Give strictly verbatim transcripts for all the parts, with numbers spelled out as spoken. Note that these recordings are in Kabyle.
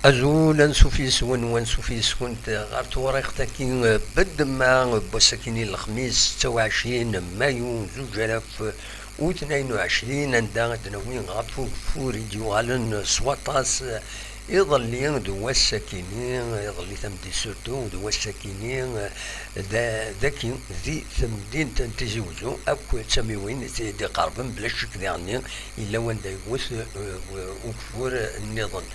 Azul, ansuf yes-wen, wansuf yes-kent ɣer tewriqt-agi, beddemma n wass-agi n lexmis, setta u ɛecrin mayu zuǧ alaf u tnayen u ɛecrin, anda ad d-nawi ɣef ugeffur i d-yuɣalen s waṭas iḍelli d wass-agi-ni, iḍelli tameddit surtout d wass-agi-ni, da-, dagi di temdint n Tizi Wezzu akk d tamiwin i d-iqerben, bla ccek diɣenni yella wanda yewwet, eh, ugeffur nniḍen.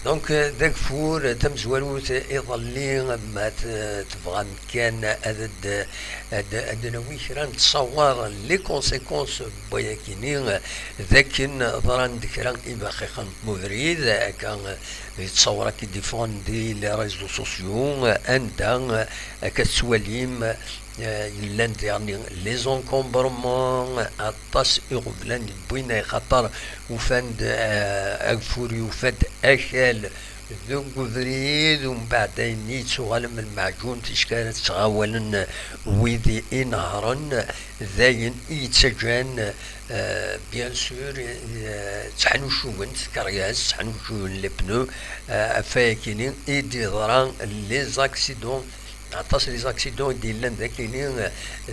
Donc, eh, d ageffur, eh, tamezwarut, eh, iḍelli, ma t-, tebɣam kan ad d-, ad d-, ad d-nawi kra n ttṣawar, les conséquences n wayagi-ni, eh, d akken ḍran-d kra ibaxixen n ubrid, eh, akka, eh, di ttṣawar akka i d-iffɣen di les réseaux sociaux, eh, anda, eh, akka tettwalim, eh, yellan diɣenni les encombrements, aṭas iɣeblan i wwin, axaṭer ufan-d, eh, ageffur yufa-d akal deg ubrid, umbeɛd ayen yettuɣal am lmeɛǧun, ticki ara ttɣawalen wid inehṛen, d ayen i yettaǧǧan, eh, bien sûr, eh, tteḥnuccuwen tkeryas, tteḥnuccuwen les pneus, eh, ɣef wayagi-ni i d-yeḍra les accidents. Aṭas les accidents i d-yellan dagini, eh,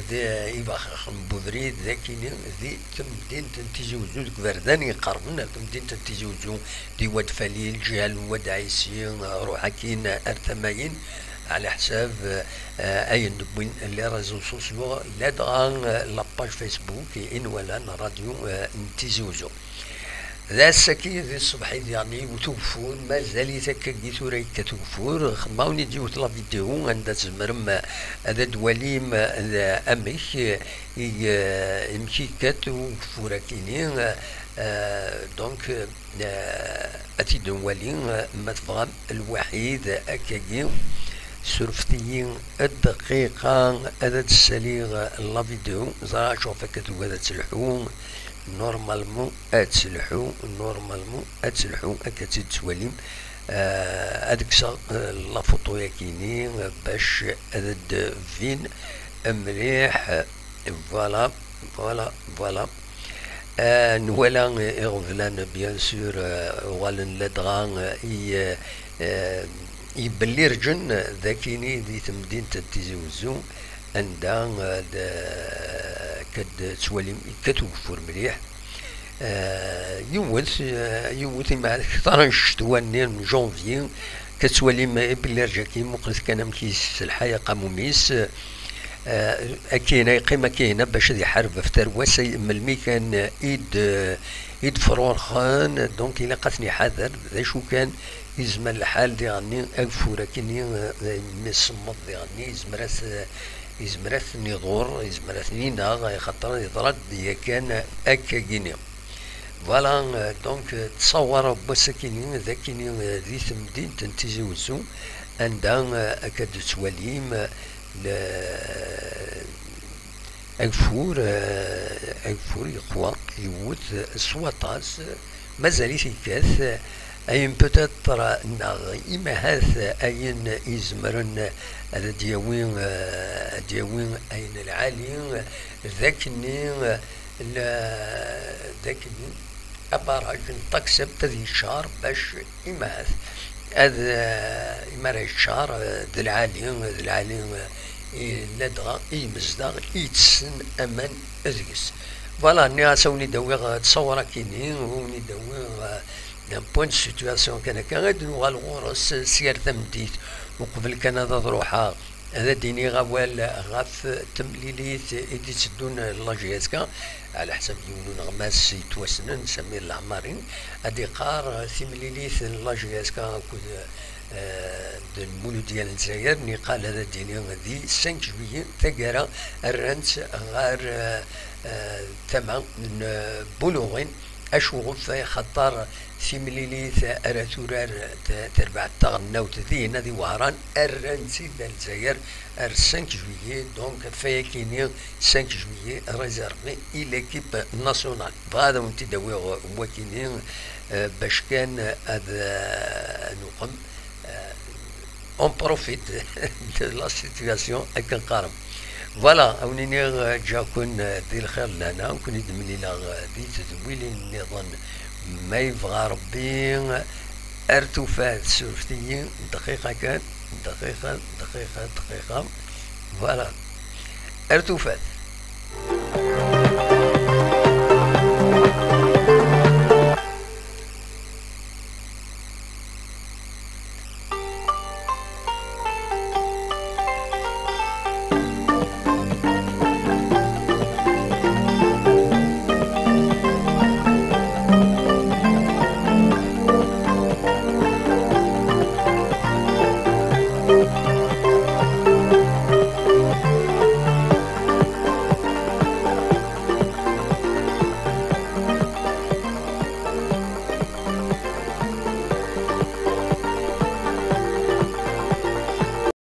di ibaxaxen n ubrid, dagini di temdint n Tizi Wezzu, deg iberdan iqerben ar temdint n Tizi Wezzu, di Wad Fali, lǧiha n Wad Ɛisi, eh, ruḥ akkin ar tama-in, ɛla ḥsab, eh, ayen d-wwin les réseaux sociaux, ladɣa, eh, la page Facebook i, i nwalan Radio, eh, n Tizi Wezzu. D ass-agi di ṣṣbeḥ i d-yeɣli yiwet ugeffur, mazal-it akkagi tura yekkat ugeffur. Xemma wen-id yiwet la vidéo anda tzemrem, eh, ad d-twalim, eh, amek, eh, i, eh, amek yekkat ugeffur akini, eh, donc, eh, ad t-id-nwali, eh, ma tebɣam lwaḥid akkagi. Surfet-iyi dqiqa ad d-ssaliɣ la vidéo, ẓriɣ acuɣef akka tugad ad telḥu. Normalement ad telḥu, normalement ad telḥu, akka tt-id-tettwalim. Eh, ad kkseɣ, eh, la photo-yagi-ni, eh, bac ad d-tbin mliḥ. Voilà, voilà, voilà. Eh, nwala, eh, iɣeblan, bien sûr, eh, uɣalen ladɣa, eh, i, eh, eh, i Bellireǧen, dagini di temdint n Tizi Wezzu, anda, eh, d-, akka d-tettwalim yekkat ugeffur mliḥ. Eh, yiwet, eh, yiwet, ima kter n ccetwa-nni n janvier, akka tettwalim, eh, Bellireǧ-agi, muqlet kan amek yesselḥay aqamum-is. Eh, akkin, yeqqim akkin bac ad iḥareb ɣef tarwa-s, ay melmi kan i d-, i d-frurxen, donc ilaq ad ten-iḥader. D acu kan, yezmer lḥal diɣenni ageffur akkin, eh, mi semmeḍ diɣenni, yezmer ad t-, yezmer ad ten-iḍur, yezmer ad ten-ineɣ, axaṭer yeḍra-d yakan akkagini. Voilà, euh, donc, euh, ttṣawar n wass-akini, d akini, euh, di temdint n Tizi Wezzu, anda, euh, akka d-tettwalim, euh, le-, ageffur, euh, ageffur yeqwa, yewwet, euh, s waṭas, euh, mazal-it yekkat, euh, ayen peut-être, euh, neɣ imahat, euh, ayen izemren, euh, ad d-yawi, euh, ad d-yawi ayen lɛali, euh, d akkenni, euh, la-, d akkenni abaraj n Taksebt ad yeččar bac imahat ad, eh, imara yeččar, eh, d lɛali, d lɛali, eh, i ladɣa i yimezdaɣ i yettessen aman deg-s. Voilà, nniɣ-as a wen-id-awiɣ, eh, ttṣawar akini, a wen-id-awiɣ, eh, un point de situation kan akka, ad nuɣal ɣur-s, eh, s yir tameddit, uqbel kan ad, ad ruḥeɣ. Ad d-iniɣ awal ɣef temlilit i d-itteddun la J S K, ɛla ḥsab yiwen uneɣmas yettwassnen, Samir Leɛmari, ad d-iqqar timlilit n la J S K akked, eh, d Lmuludya n Lezzayer, niqal ad d-iniɣ di cinq juillet, taggara rran-tt ɣer, eh, eh, tama n Buluɣin, Acuɣef? Axaṭer timlilit ara turar t-, terbaɛt taɣelnawt dinna di Wehran, rran-tt-id ar Lezzayer ar cinq juillet, donc ɣef wayagi-ni cinq juillet réservé i l'équipe nationale. Bɣiɣ ad awen-t-id-awiɣ wakini, eh, bac kan ad, eh, nuqem, eh, on profite de la situation akken qqaren. Voilà, a wen-iniɣ, eh, ǧǧiɣ-ken, eh, di lxir d lehna, ur ken-id-mlileɣ, eh, di tedwilin nniḍen ma yebɣa Rebbi. Ar tufat, surfet-iyi dqiqa kan, dqiqa, dqiqa, dqiqa. Voilà. Ar tufat.